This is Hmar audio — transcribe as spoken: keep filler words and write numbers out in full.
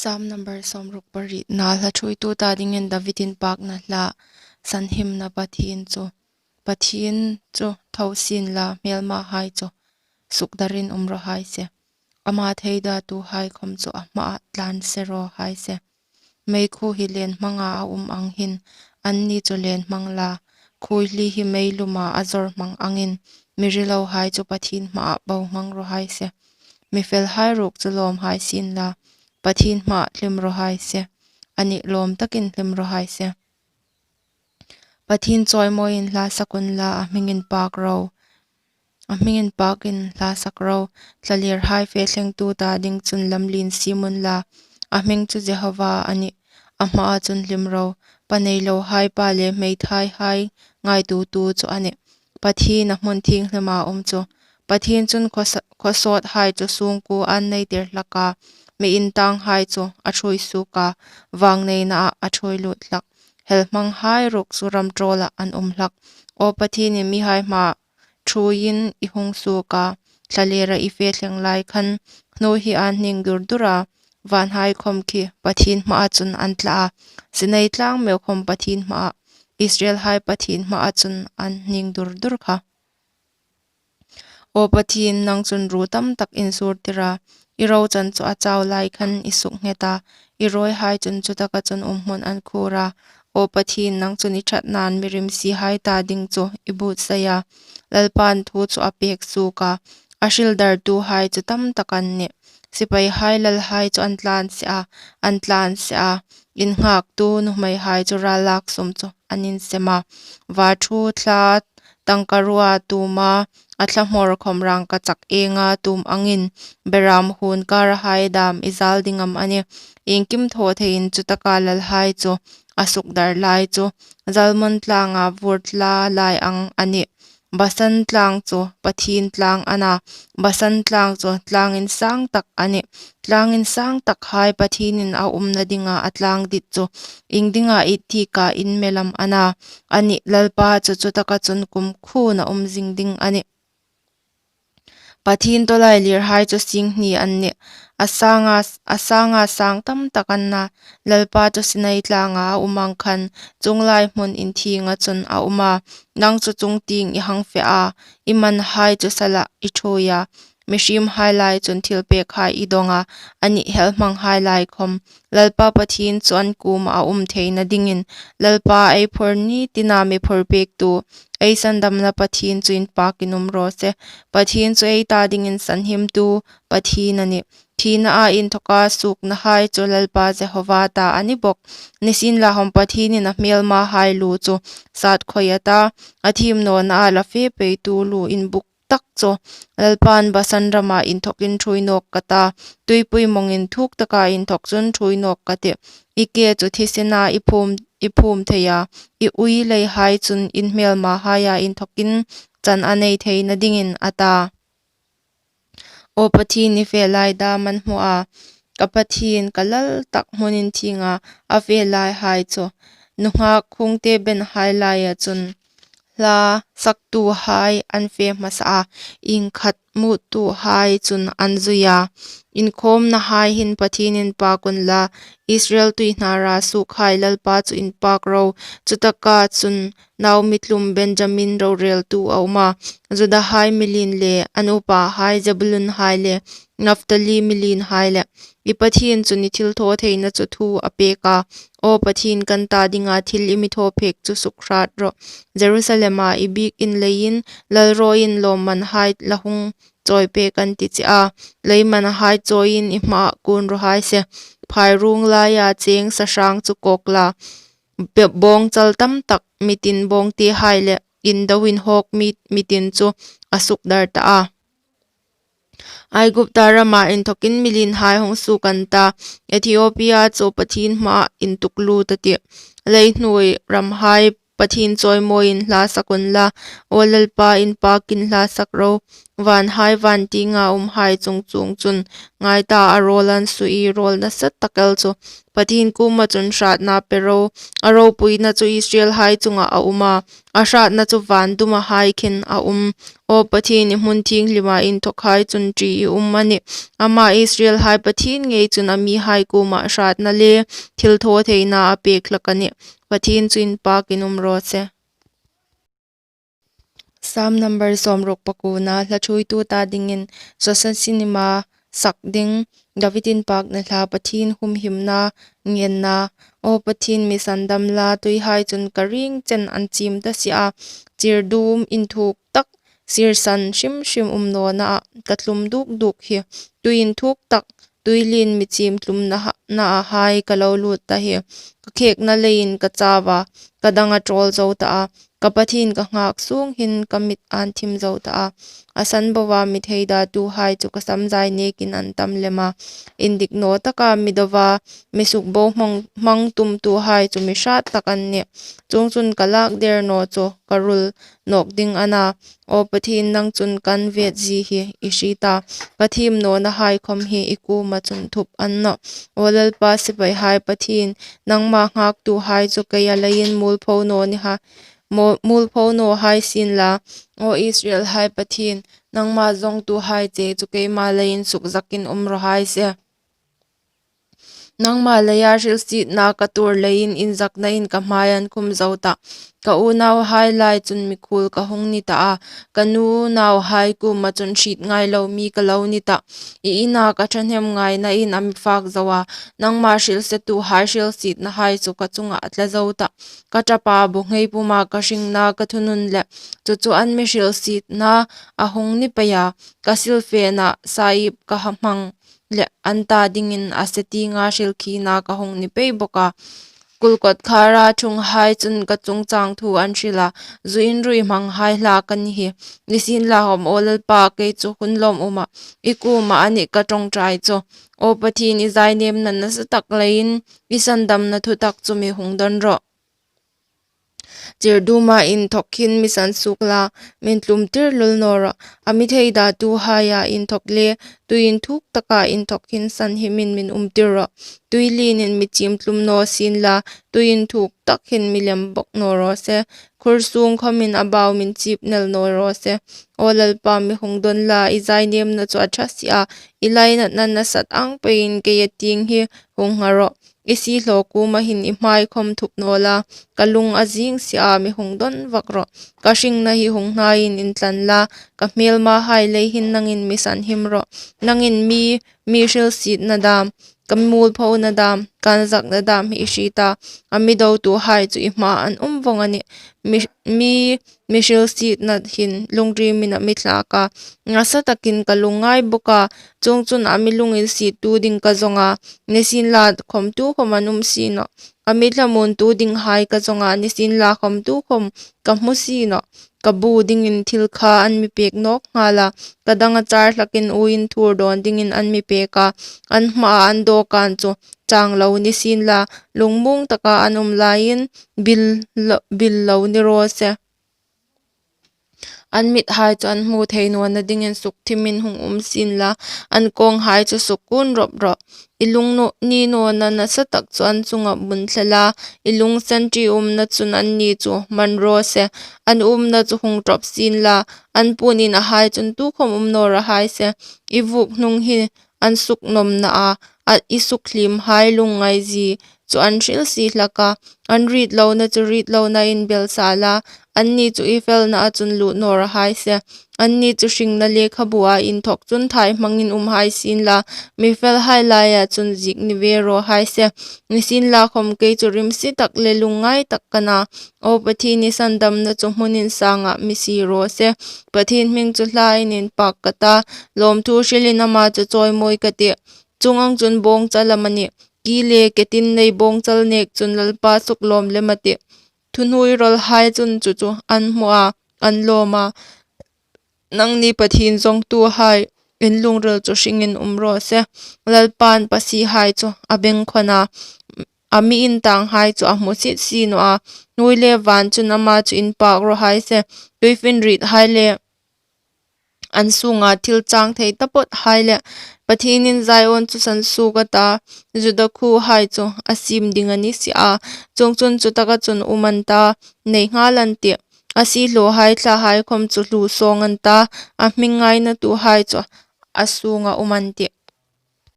Tam number sawmruk pariet. Na hla ṭhuoitu ta dingin David inpakna hla. Sanhimna. Pathien chu, Pathien chu tho sien la, hmelmahai chu sukdarin um raw hai se. Ama theidatuhai khom chu a hmaah tlan se raw hai se. Meikhu hi lenhmanga a um ang hin, anni chu lenhmang la, khuoihli hi meiluma a zawr hmang angin, mi rilohai chu Pathien hmaah bo hmang raw hai se. Mi felhai ruok chu lawm hai sien la, Pathien hmaah hlim raw hai se. Anih, lawm takin hlim raw hai se. Pathien chawimawiin hla sak unla, a hming inpak ro. A hming inpakin hla sak ro. Thlalirhai fe thlengtu ta ding chun lamlien siem unla, a hming chu Jehova a nih. A hmaa chun hlim ro. Pa nei lohai pa le hmeithaihai ngaituotu chu a nih. Pathien a hmun thienghlima um chu. Pathien chun khawsa-, khawsawthai chu sungkuo an nei tir hlak a, mi intanghai chu a ṭhuoi suok a, vangneinaah a ṭhuoi lut hlak. Helhmanghai ruok chu ram ṭawlah an um hlak. Aw Pathien, i mihai hmaa ṭhuoiin i hung suok a, thlalira i fe thleng lai khan, hnuoi hi an hning dur dur a, vanhai khom khi Pathien hmaa chun an tla a, Sinai tlang meu khom Pathien hmaa, Israelhai Pathien hmaa chun an hning dur dur kha. Aw Pathien, nang chun ru tam tak in sur tir a, i rochan chu a chau lai khan i suknghet a, i ruoihai chun chutaka chun umhmun an khuor a. Aw Pathien, nang chun i ṭhatnain mi rimsihai ta ding chu i buotsai a. Lalpain thu chu a pek suok a, a hril dartuhai chu tam tak an nih. Sipaihai lalhai chu an tlan si a, an tlan si a. Innghaktu nuhmeihai chu ral lak sum chu an insem a. Vaṭhu thla tangka rua tuoma, a thla hmawr khom rangkachak enga tuom angin, beram hun karahai dam i zal ding am a nih? Iengkim thaw theiin chutaka lalhai chu a sukdar lai chu, Zalmon tlanga vur tla lai ang a nih. Basan tlang chu Pathien tlang a na, Basan tlang chu tlang insang tak a nih. Tlang insang takhai Pathienin a umna dinga a tlang dit chu, ieng dinga it thika in mel am a na? Anih, Lalpa chu chutaka chun kumkhuoin a um zing ding a nih. Pathien tawlailirhai chu singhni an nih. A sanga, a sanga sang tam tak an na. Lalpa chu Sinai tlanga a um ang khan, chuong lai hmun inthienga chun a um a. Nang chu chungtieng i hang fe a, i manhai chu salah i ṭhuoi a. Mihriemhai lai chun thilpekhai i dawng a, anih, helhmanghai lai khom. Lalpa Pathien chu an kuoma a um theina dingin, Lalpa ei phur ni tina mi phur pektu, ei sandamna Pathien chu inpakin um raw se. Pathien chu ei ta dingin sanhimtu Pathien a nih. Thinaa inthoka suoknahai chu Lalpa Jehova ta a ni bok. Nisienlakhom Pathienin a hmelmahai lu chu sat khoi a ta, a thiem nawna a la fe peitu lu inbuk tak chu. Lalpain Basan rama inthokin ṭhuoi nawk ka ta, tuipui mawng inthuk taka inthok chun ṭhuoi nawk ka tih. I ke chu thisena i phum, i phum thei a, i ui leihai chun in hmelmahaia inthokin chan a nei theina dingin, a ta. Aw Pathien, i fe lai dam an hmu a, ka Pathien, ka lal tak hmun inthienga a fe laihai chu. Nunghak khungte benhai laia chun hla saktuhai an fe hmasa a, iengkhat muttuhai chun an zui a. Inkhawmnahai hin Pathien inpak unla, Israel tuihnara suokhai Lalpa chu inpak ro. Chutaka chun Naomi tlum Benjamin roreltu a um a, Judahai mi lien le, an upahai Zebulunhai le, Naphtali mi lienhai le. I Pathien chun i thilthawtheina chu thu a pek a. Aw Pathien, kan ta dinga thil i mi thaw pek chu sukhrât rawh. Jerusalema i biekin leiin, lalrawiin lawmmanhai la hung chawi pek an ti che a. Leimanhai chawiin i hmaah kun raw hai se. Phai ruong laia cheng sahrang chu kawk la, be-, bawngchal tam tak mi tin bawngtehai le indo inhawk mi, mi tin chu a sukdar ta a. Aigupta rama inthokin mi lienhai hung suok an ta, Ethiopia chu Pathien hmaah intuklut a tih. Leihnuoi ramhai Pathien chawimawiin hla sak unla, aw Lalpa inpakin hla sak ro. Vanhai van tienga umhai chungchuong chun ngai ta, a rawl an suoi, rawl nasa tak el chu. Pathien kuoma chun hratna pe ro. A ropuina chu Israelhai chunga a um a, a hratna chu van duma hai khin a um. Aw Pathien, i hmun thienghlima inthokhai chun ṭi i um a nih. Ama Israelhai Pathien ngei chun a mihai kuoma hratna le thilthawtheina a pek hlak a nih. Pathien chu inpakin um raw se. Psalm number sawmruk pakuona. Hla ṭhuoitu ta dingin Sawsa cinema sak ding. David inpakna hla. Pathien humhimna ngenna. Aw Pathien, mi sandam la, tuihai chun ka ring chen an chim ta si a. Chirdum inthuk tak, sirsan hrim hrim um nawna ah ka tlum duk duk hi. Tui inthuk tak, tuilien mi chim tlumna ha-, na a hai ka lo lut ta hi. Ka khekna leiin ka chau a, ka dang a ṭawl zo ta a. Ka Pathien ka nghak sung hin ka mit an thim zo ta a. A san boa mi theidatuhai chu ka samzai nekin an tam lem a. Indik naw taka mi do a, mi sukbohmang, hmang tumtuhai chu mi hrat tak an nih. Chuongchun ka lak der naw chu ka rul nawk ding a na. Aw Pathien, nang chun kan vetzie hi i hriet a, ka thiem nawnahai khom hi i kuoma chun thup a ni nawh. Aw Lalpa sipaihai Pathien, nangma nghaktuhai chu keia leiin mualpho naw ni ha, mo-, mualpho naw hai sien la. Aw Israelhai Pathien, nangma zawngtuhai che chu keima leiin sukzakin um raw hai se. Nangma leia hrilsietna ka tuor leiin inzaknain ka hmai an khum zo ta. Ka unauhai lai chun mikhuol ka hung ni ta a, ka nunauhai kuoma chun hriet ngai lo mi ka lo ni ta. I ina ka ṭhahnem ngainain a mi fak zo a, nangma hrilsetuhai hrilsietnahai chu ka chunga a tla zo ta. Ka ṭapa bu nghei puma ka hringna ka thunun le, chu chu an mi hrilsietna a hung ni pei a, ka silfena saip ka ha hmang le an ta dingin a se tienga hrilkhina ka hung ni pei bawk a. Kulkawt khara ṭhunghai chun ka chungchang thu an hril a, zu inrui hmanghai hla ka ni hi. Nisienlakhom aw Lalpa, kei chu hun lawmuma i kuoma a nih ka ṭawngṭai chu. Aw Pathien, i zainêmna nasa tak leiin i sandamna thutak chu mi hung dawn rawh. Chirduma inthok hin mi san suok la, min tlum tir lul naw rawh. A mi theidatuhaia inthok le tui inthuk taka inthok hin sanhimin min um tir rawh. Tuilienin mi chim tlum naw sien la, tui inthuk tak hin mi lem bawk naw raw se. Khur sung khomin a bau min chip nel naw raw se. Aw Lalpa, mi hung dawn la, i zainêmna chu a ṭha si a, i lainatna nasat ang peiin keia tieng hi hung ngha rawh. I siehlaw kuoma hin i hmai khom thup naw la, ka lung a zing si a, mi hung dawn vak rawh. Ka hringna hi hung hnaiin intlan la, ka hmêlmahai lei hin nangin mi sanhim rawh. Nangin mi, mi hrilsietna dam, ka mualphona dam, ka inzakna dam hi i hriet a, a mi dotuhai chu i hmaa an um vawng a nih. Mi, mi, mi hrilsietna hin lungrimin a mi thlak a, nasa takin ka lungngai bawk a, chuongchun a mi lunginsiettu ding ka zawng a, nisienlakhom tukhom an um si nawh. A mi thlamuontu dinghai ka zawng a, nisienlakhom tukhom ka hmu si nawh. Ka bu dingin thil kha an mi pek nawk nghal a, ka dang a char hlakin uoin thur dawn dingin an mi pek a, an hmaa an dawkan chu chang lo ni sien la, lungmuong taka an um laiin bil lo, bil lo ni raw se. An mithai chu an hmu thei nawna dingin sukthimin hung um sien la, an kawnghai chu sukkuon rawp rawh. I lungni nawna nasa tak chu an chunga bun thla la, i lungsen ṭiumna chun anni chu man raw se. An umna chu hung ṭawp sien la, an puon inahai chun tukhom um naw raw hai se. I vuok hnung hi an suknawmna a, a, i sukhliem hai lungngai zie chu an hril si hlak a, an ritlona chu ritlona in bel sa la, anni chu i felna a chun lut naw raw hai se. Anni chu hringna lekhabua inthok chun thai hmangin um hai sien la, mi felhai laia chun ziek ni ve raw hai se. Nisienlakhom kei chu rimsi tak le lungngai tak ka na. Aw Pathien, i sandamna chu hmun insanga mi sie raw se. Pathien hming chu hlain inpak ka ta, lawmthu hrilin ama chu chawimawi ka tih. Chuong ang chun bawngchal am a nih, ki le ketin nei bawngchal nek chun Lalpa suklawm lem a tih. Thuhnuoirawlhai chun chu chu an hmu a, an lawm a. Nangni Pathien zawngtuhai, in lungril chu hringin um raw se. Lalpan pasiehai chu a bengkhawn a, a mi intanghai chu a hmu sit si naw a. Hnuoi le van chun ama chu inpak raw hai se. Tuifinriethai le an sûnga thil chang thei taphawthai leh Pathienin Zion chu sansuok a ta, Juda khuohai chu a siem ding a ni si a. Chuongchun, chutaka chun um an ta, nei nghal an tih; a siehlawhai thlahai khawm chu hluo sâwng an ta, a hming ngainatuhai chu a sûnga um an tih.